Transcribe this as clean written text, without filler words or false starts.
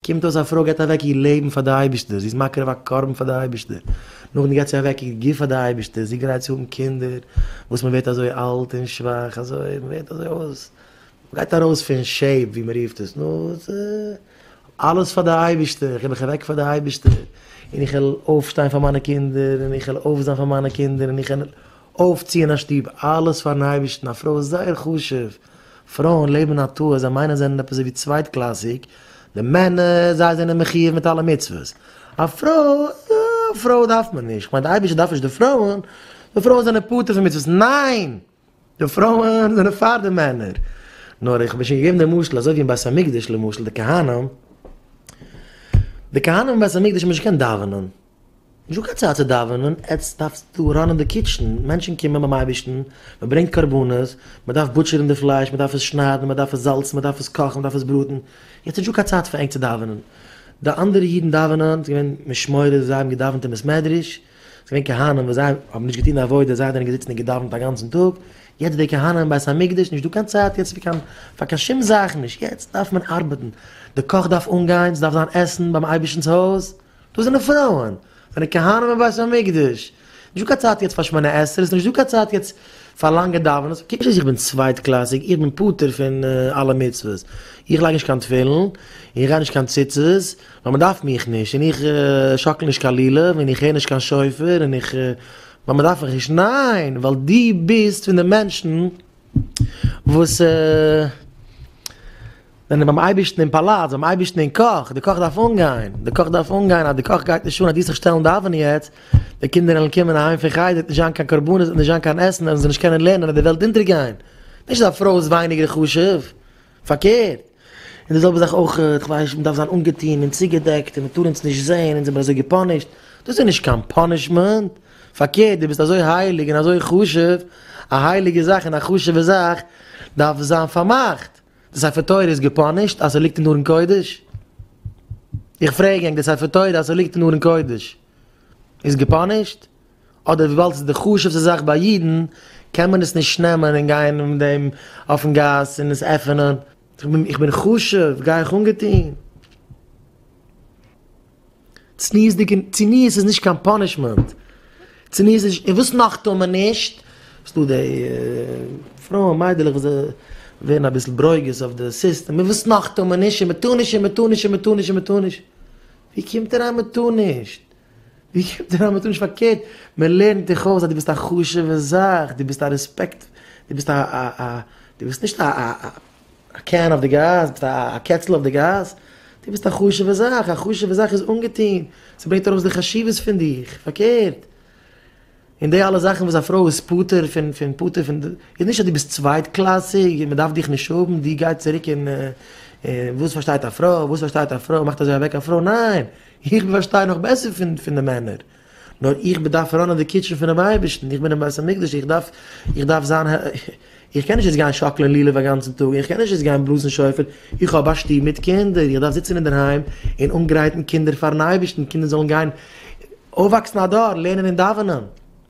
קומט אויס א פרוי געבט אוועק איר לעבן פאר די אייבערשטער, זי איז מקריב א קרבן פאר די אייבערשטער, נאכדעם געבט זי אוועק איר גוף פאר די אייבערשטער, זי גרייט צו האבן קינדער, וואס מען ווערט אזוי אלט און שוואך, אזוי, מען ווערט אזוי אויס, מען גייט ארויס פון shape ווי מען רופט עס, נו, אלעס פאר די אייבערשטער, איך געב מיך אוועק פאר די אייבערשטער, און איך וועל אויפשטיין פאר מיינע קינדער, און איך וועל אויף זיין פאר מיינע קינדער, און איך וועל אויפציען א שטוב, אלעס פארן אייבערשטן, א פרוי איז זייער חשוב, פרויען לעבן אין א טעות, זיי מיינען זיי זענען עפעס אזוי ווי צווייט-קלאסיג, די מענער זיי זענען מחיוב מיט אלע מצוות, א פרוי, א פרוי דארף מען נישט, כ'מיין די אייבערשטער דארף נישט די פרויען, די פרויען זענען פטור פון מצוות, ניין! די פרויען זענען פאר די מענער, נאר איך האב שוין געגעבן די משל, אזוי ווי אין בית המקדש למשל די כהנים, די כהנים אין בית המקדש האבן נישט געקענט דאווענען, נישטא קיין צייט צו דאווענען, עטס דארפטס דא run ען די kitchen, מענטשן קומען ביים אייבערשטן, מען ברענגט קרבנות, מען דארף butcher ן די פלייש, מען דארף עס שניידן, מען דארף עס זאלצן, מען דארף עס קאכן, מען דארף עס בראטן, יעצט איז נישטא קיין צייט פאר ענק צו דאווענען. די אנדערע אידן דאווענען, ס'איז געווען משמורות, זיי האבן געדאווענט אין בית מדרש, ס'איז געווען כהנים וואס זיי האבן נישט געטון די עבודה, זיי זענען געזיצן און געדאווענט א גאנצן טאג, יעצט די כהנים אין בית המקדש, נישטא קיין צייט יעצט פאר קיין פאר קיין שום זאך נישט, יעצט דארף מען ארבעטן, די קאך דארף אנגיין, ס'דארף זיין עסן ביים אייבערשטנ'ס הויז, דאס זענען פרויען, זענען כהנים אין בית המקדש, נישטא קיין צייט יעצט פאר שמונה עשרה'ס, נישטא קיין צייט יעצט פאר לאנגע דאווענעס, קוק נישט אז איך בין צווייט קלאסיג, איך בין פטור פון אלע מצוות, איך לייג נישט קיין תפילין, איך גיי נישט קיין ציצית, ווייל מען דארף מיך נישט, און איך שאקל נישט קיין לולב, און איך הער נישט קיין שופר, און איך, ווייל מען דארף מיך נישט, ניין, ווייל דו ביסט פון די מענטשן וואס. זענען ביים אייבערשטן אין פאלאץ, ביים אייבערשטן אין קאך, די קאך דארף אנגיין, די קאך דארף אנגיין, אז די קאך גייט נישט אן, אז דו וועסט זיך שטעלן דאווענען יעצט, די קינדער וועלן קומען אהיים פון חדר, וועט נישט זיין קיין קרבנות, וועט נישט זיין קיין עסן, וועלן זיי נישט קענען לערנען, וועט די וועלט אונטערגיין. נישט אז א פרוי איז ווייניגער חשוב, פארקערט. און די זעלבע זאך אויך, איך ווייס, מען דארף זיין אנגעטון און צוגעדעקט, און מען טאר אונז נישט זען, אונז זעמיר אזוי גע punish ט. דאס איז נישט קיין punishment, פארקערט, דו ביסט אזוי הייליג און אזוי חשוב, א הייליגע זאך און א חשוב'ע זאך דארף זיין פארמאכט. די ספר תורה איז גע punish ט אז ס'ליגט אין ארון קודש? איך פרעג ענק, די ספר תורה אז ס'ליגט אין ארון קודש איז גע punish ט? אדער וויבאלד ס'איז די חשוב'סטע זאך ביי אידן קען מען עס נישט נעמען און גיין מיט דעם אויפן גאס און עס עפענען? איך בין חשוב, גיי איך אנגעטון? צניעות'דיג און צניעות איז נישט קיין punishment, צניעות איז נישט, און וואס נאך טאר מען נישט? ס'דא די פרויען מיידלעך וואס זיי ווערן אביסל ברוגז אויף די סיסטעם, און וואס נאך טאר מען נישט, און מ'טאר נישט און מ'טאר נישט און מ'טאר נישט און מ'טאר נישט, ווי קומט אריין מ'טאר נישט? ווי קומט אריין מ'טאר נישט? פארקערט, מ'לערנט דיך אויס אז דו ביסט א חשוב'ע זאך, דו ביסט א רעספעקט, דו ביסט א א א, דו ביסט נישט א א. א can אויף די גאס, ביסט א קעצל אויף די גאס, דו ביסט א חשוב'ע זאך, א חשוב'ע זאך איז אנגעטון, ס'ברענגט ארויס די חשיבות פון דיך, פארקערט. און די אלע זאכן וואס א פרוי איז פטור פון, פון פטור פון, איז נישט אז דו ביסט צווייט קלאסיג און מ'דארף דיך נישט האבן, דו גיי צוריק און וואס פארשטייט א פרוי, וואס פארשטייט א פרוי, מאכט אזוי אוועק א פרוי, ניין, איך פארשטיי נאך בעסער פון פון די מענער, נאר איך באדארף run ען די kitchen פונעם אייבערשטן, איך בין אין בית המקדש, איך דארף, איך דארף זיין, איך קען נישט יעצט גיין שאקלען לולב א גאנצן טאג, איך קען נישט יעצט גיין בלאזן שופר, איך האב א שטוב מיט קינדער, איך דארף זיצן אינדערהיים און אנגרייטן קינדער פארן אייבערשטן, קינדער זאלן גיין אויפוואקסן א דור, לערנען און דאווענען.